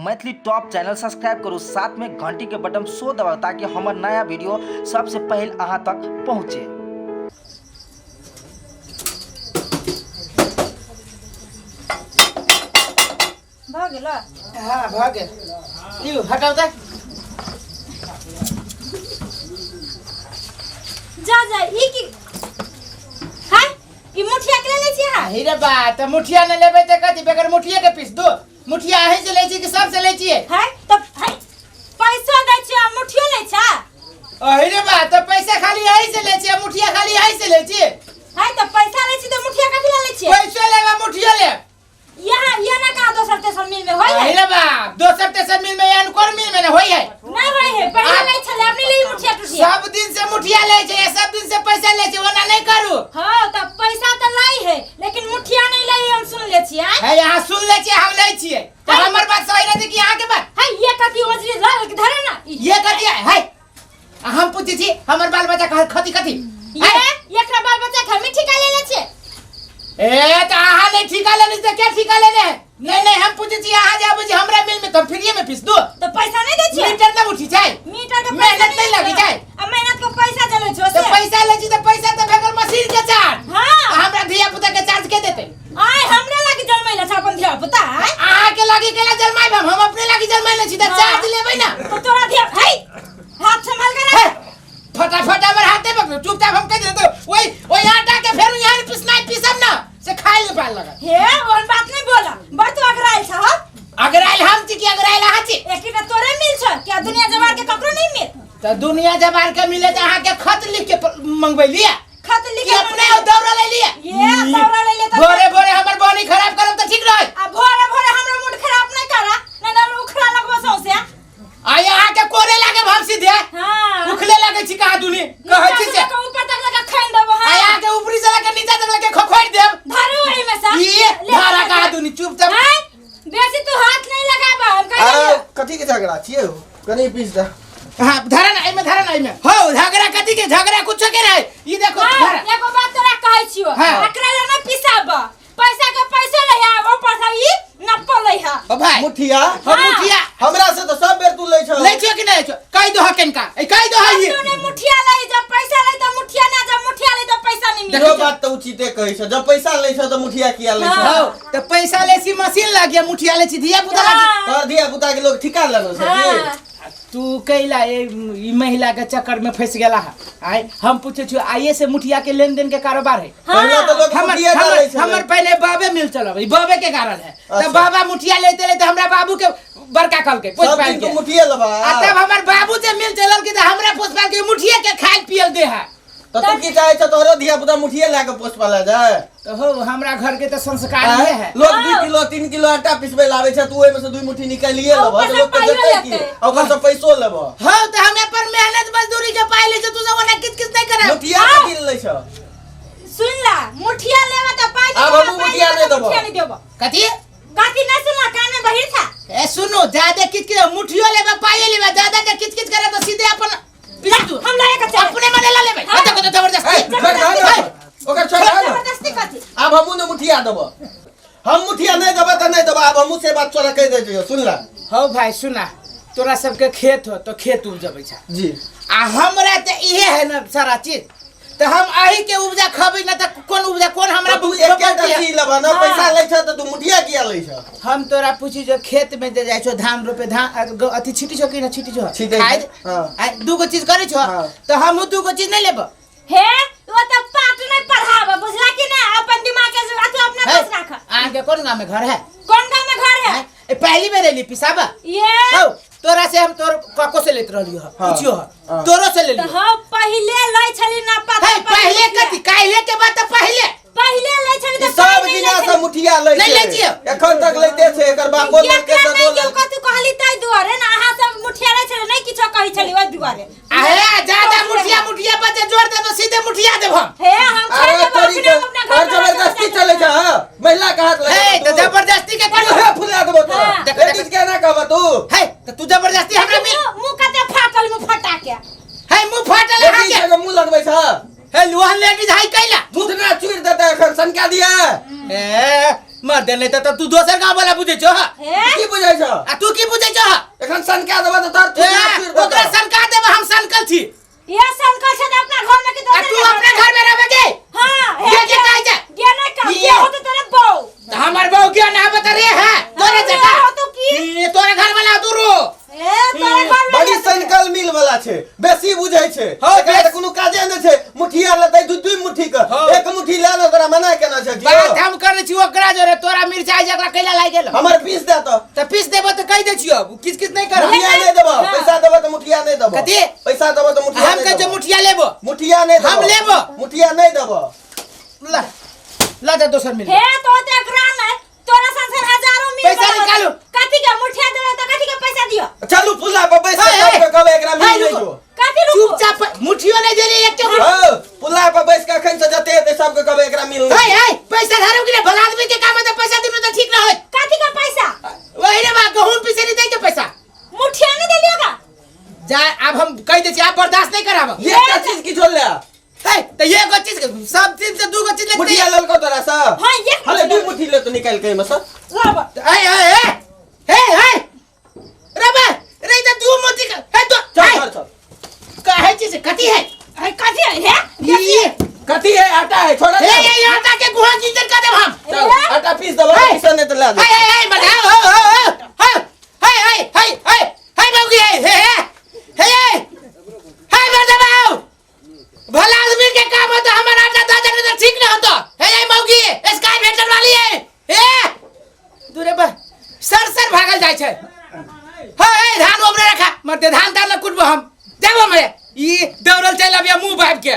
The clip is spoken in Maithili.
मैथिली टॉप चैनल सब्सक्राइब करू, साथ में घंटी के बटन सो दबाउ ताकि हमर नया वीडियो सबसे पहले अहाँ तक पहुँचे। भऽ गेल? हाँ, भऽ गेल। लियौ, हटाउ तऽ। जा जा, ई की हाय, ई मुठिया के ले छी अहाँ? अही रे बा, तऽ मुठिया नहि लेबै तऽ कथी बगैर मुठिए के पीस दो? मुठिया अहीं से लै छी कि सबसे लै छियै? हाय, तब हाय, पैसो दै छी आ मुठियो लै छा? अही रे बा, तऽ पैसा खाली अहीं से लै छियै, मुठिया खाली अहीं से लै छियै? हाय, तऽ पैसा लै छी तऽ मुठिया कथी लै छियै? पैसो लेब आ मुठियो लेब। यहाँ ये ना कहा दोसर तेसर मिल में होय है? अरे बाप, दोसर तेसर मिल में एहन कोन मिल में ने होय है? नहीं होय है। पहिले नहीं छले, अब नहीं ले मुठिया टुटिया। सब दिन से मुठिया ले छै, सब दिन से पैसा ले छै, ओना नहीं करू। हाँ, त पैसा त लाई है लेकिन मुठिया नहीं लाई, हम सुन ले छी। आय है, यहाँ सुन ले छी, हम ले छियै त हमर बात सही रहते कि यहाँ के बात? है, ये कथी ओजरी लाल के धरे ना। ये कथी है? है, हम पूछै छी, हमर बाल बच्चा कहल खती कथी? ये एकरा बाल बच्चा के हम ठिका ले ले छियै। ए, त अहाँ नहीं ठिका लेने से के ठिका लेने है? नहीं नहीं, हम पूछै छी, अहाँ जे आबै छी हमरा मिल में त फ्रीए में पीस दो। त पैसा नहीं दै छियै? मीटर न उठी छै। मीटर के पैसा मेहनत नहीं लगी छै। आ मेहनत के पैसा चलै छो त से। पैसा लै छी त पैसा त भेगल मशीन के चार्ज। हाँ। हमरा धिया पुता के चार्ज के देतै? आय, हमरा लागी जलमैला छ अपन धिया पुता? आय, अहाँ के लागी केला जलमाइब हम? हम अपने लागी जलमाइले छी त हाँ। चार्ज लेबै ना। तो तोरा धिया है, हाथ संभाल के हे, रख। फटाफट हमर हाथे पकड़ो, चुपचाप हम कहि देतो ओइ ओइ आटा के फेर यहाँ पिसनाइ पिसब ना से खाइ ले पाल लगत। हे, ओहन बात नहीं बोला, बड़ तू अगराइल छ हो। अगराइल हम छी कि अगराइल अहाँ छी? एकटा तोरे मिल छ क्या दुनिया जवार के ककरो नहीं मिल? त दुनिया जवार के मिले त अहाँ के खत लिख के मंगबै लिया खत लिख कि अपने और दौड़ा ले लिया? ये दौड़ा ले ले त भोरे भोरे हमर बॉडी खराब करब त ठीक रहै। आ भोरे भोरे हमरो मूड खराब नहीं करा, नहीं तो उखड़ा लगबो सौंसे। आ यहाँ के कोरे लागे हम सीधे। हाँ। उखले लागे छी कहाँ दुनी कहै छी से। के ऊपर तक लगा खैन देबो। हाँ। आ यहाँ के ऊपरी से लगे नीचा तक लगे खखोड़ देब। धरू ओही में से। ये धारा कहाँ दुनी चुपचाप। हाय, बेसी तू हाथ नहीं लगाबा, हम कह अरे देलियो। कथी के झगड़ा छियै हो? कनी पीस दे। हाँ, धरा ना एमे, धरा ना एमे। हो, झगड़ा कथी के? झगड़ा कुछो के नहीं। ई देखो। हाँ, धरा। एगो बात तोरा कहै छियो। हाँ। एकरा ले नहीं पिसाब, पैसा के पैसा ले आ, ऊपर से ई नप्पो ले हा। ओ भाई। मुठिया? हो, मुठिया। हमरा से तो सब बेर तू लै छ। लै छियो कि नहीं लै छियो? कहि दो हकेन का, ए कहि दो है ये। तू ने मुठिया लै, जब पैसा लै तो मुठिया ना, जब मुठिया लै तो पैसा नहीं मिले। इहो बात तो उचिते कहै छ, जब पैसा लै छ तो मुठिया किया लै छ? हाँ। हो, त पैसा लै छी मशीन लागिया, मुठिया लै छी धिया पुता लागी। हाँ। तोहर धिया पुता के लोग ठिका लेलो छै की? हाँ। तू कैला ए ई महिला के चक्कर में फंस गेला है? आय, हम पूछे छियो, आइए से मुठिया के लेन देन के कारोबार है? पहले तो लोग हमर मुठिया डालै हमर छलै। हमर पहले बाबे मिल चलब, ई बाबे के कारण है। अच्छा। तब बाबा मुठिया लेते लेते हमरा बाबू के बड़का कल के पोस सब पाल दिन के तू मुठिया लेबा। आ तब हमर बाबू जे मिल चलल के त हमरा पोस पाल के मुठिया के खाइल पियल दे है। त तू की चाहे छ, तोहरो धिया पुता मुठिया लए के पोस पाला जाय? तो हो, हमरा घर के त संस्कार आँय? ये है। लोग 2 किलो 3 किलो आटा पिसबै लाबै छै, तू ओहिमे से 2 मुट्ठी निकालिए आ लेबह ऊपर तऽ से लोग के पाइयो देतै की? लेतै। आ ओकर से पैसो लेबह। हाँ, तो हमें पर मेहनत मजदूरी के पाई ले तू सब ओना किच किच नहीं करे। मुठिया के गिन लै छ। सुन ला, मुठिया लेवा त पाई आब देबो, हमहूँ पाई मुठिया लेवा नहि त देबो। मुठिया नहीं देबो। कथी? कथी नहीं सुनला, कान में बहिर था। ए सुनो, ज्यादा किच किच मुठियो लेबा पाई लेबा, ज्यादा के किच किच करे तो सीधे अपन ला, हम लाए के चले। अपने मने ला लेबै। हाँ। देखो तो जबरदस्ती। ए, छोड़ दे, ओकर छोड़ दे ना। जबरदस्ती कथी? आब हमहूँ ने मुठिया देबो। हम मुठिया नहीं देबो तऽ नहीं देबो। आब हमहूँ से बात तोरा कहि दै छियौ, सुन ला। हो भाई सुना, तोरा सबके खेत हो तो खेत उपजबै छ। जी। आ हमरा तऽ इहे है ना सारा चीज, तऽ हम अही के उपजा खबै ना तऽ कोन उपजा कोन हमरा तऽ तू उपजा एकेटा है? चीज लेबह ना, हाँ। पैसा लै छ तऽ तू मुठिया किया लै छ? हम तोरा पूछी जो खेत में जे जाइ छो धान रोपे, धान अथी छिटी छो कि ना छिटी छो? छिटै छो, खाद? हाँ। आ दूगो चीज करै छो? हाँ। तऽ हमहूँ दूगो चीज नहीं लेबो। हे, वो तो पाठ नहीं पढ़ाब, बुझला कि ना? अपन दिमाग के अथी अपना हे, पास राख। अहाँ के कोन गांव में घर है? कोन गांव में घर है? हैं? ए, पहली बेर एली पिसाबा। ये हौ, तोरा से हम तोर कको से लेत रहलियो ह। हाँ। पूछियो ह। हाँ। तोरो से ले तो लियो। हाँ, पहिले लै छली ना पता। हे, पहिले कथी? काल्हे के बात त पहिले। पहिले लै छली ई त सब पहिले दिना लै से छली। मुठिया लै नहीं लै छै। छियौ। एखन तक लैते छै, एकर बापो लेलकै, एकरा ददो नहि केओ लेलकै। कथी कहली ताहि दुआरे ना अहाँ सब मुठिया लै छली, नहि किछो कहै छली ओहि दुआरे। आहे ज्यादा मुठिया मुठिया पर जे जोर दे तो सीधे मुठिया देब हम। हे, हम छोड़ अरे देबो तोरी अपने के हम अपना घर और पर जबरदस्ती रखब। चलै छै। हाँ, महिला के हाथ लगा हे, त जबरदस्ती के करू। हे, फुला देबो तोरा। हाँ। देखो, लेडीज के ना कहबो तू। हे, त तू जबरदस्ती हमरा मिल। मुंह कते फाटल, मुंह फटा के। हे, मुंह फाटल अहाँ लेडीज के। के मुंह लगबै छ। हे, लोहन लेडीज हाय कैला। दूध ना चूर देते एखन सनका दिया। ए, मर दे नहीं त तू दोसर गांव वाला बुझै छो हा? हे की बुझै छौ आ तू की बुझै छो हा? एखन सनका देबऽ तऽ तोहर ए, थुरिया चूरि देतौ। ओकरा सनका देब हम सनकल छी ये संकल छै तऽ अपना घर में के आ दोसर तू के अपने घर में? घर में रहबे के हां गे के कहै छै गे नहीं कह ये। गे हो तो तेरे बहू त हमर बहू के ना बता रे है तोरे हाँ, जका हो तो की? ई, तोरे घर वाला दूरो ए तोरे घर में बड़ी सनकल मिल वाला छै बेसी बुझै छै हँ, एकरा तऽ बेस- कोनो काजे नहि छै मुठिया लेतै दू दू मुट्ठी के हँ। एक मुट्ठी लए ले ओकरा मना केना छै कि बात हम करै छी ओकरा जोरे तोरा मिरचाई जकरा कैला लागि गेल हमर पीस दे तऽ त पीस देबो त कहि दै छियो किछ किछ नहीं कर मुठिया नहि देबऽ हाँ। पैसा देबऽ तऽ मुठिया नहि देबऽ कथी? पैसा देबऽ तऽ मुठिया हम नहि कहै छियो देबऽ मुठिया लेबो मुठिया नहि देबऽ हम लेबो। मुठिया नहि देबऽ ला ला जा दोसर मिल हे तो ते एकरा नहीं तोरा संग हजारों मिल पैसा वाला निकालू। कथी के मुठिया देला त कथी के पैसा दियो चलू पुला पर बैस हे, के हे। सबके कहबै एकरा हे, मिल नहि रुको। जो कथी रुको चुपचाप मुठियो नहीं देली एक चौक हँ पुला पर बैस के अखन से जते हेतै सबके कहबै एकरा मिल हे नहि हे पैसा धारो कि नहीं भला आदमी के काम है तो पैसा दिनो तो ठीक ना होय कथी के पैसा वही रे बा गहूम पीसे नहीं दे के पैसा मुठिया नहीं देलियो का जा अब हम कह दे छी आप बर्दाश्त नहीं कराब ये एकटा चीज की छोड़ ले हे तो ये एगो चीज सब चीज से दू गो चीज लेते मुठिया लेलको तोरा से हां एक हले दू मुट्ठी ले तो निकाल के एहिमे से लाब हे हे हे हे हे रे बा रे तो दू मोती का हे तो चल हे, चल चल काहे चीज कथी है ए कथी है हे ये कथी है आटा है छोड़ा हे ये आटा के गुहा कीचड़ कर देब हम चल आटा पीस देबो हे। पीस नहीं तो ला दे हे हे हे मत हो हो हो हो हे हे हे हे हे बाबूजी हे हे हे हे हे मर्द बाबू भला आदमी के काम हो तो हमारा आटा दे देने तो ठीक ना होतो हे हे मौगी स्काई वेंटर वाली है हे दूरे पर सर सर भागल जाय छै हे हे धान ओबरे रखा मरते धान तान न कुटबो हम देबो मरे ई दौड़ल चल अबिया मुंह बाब के।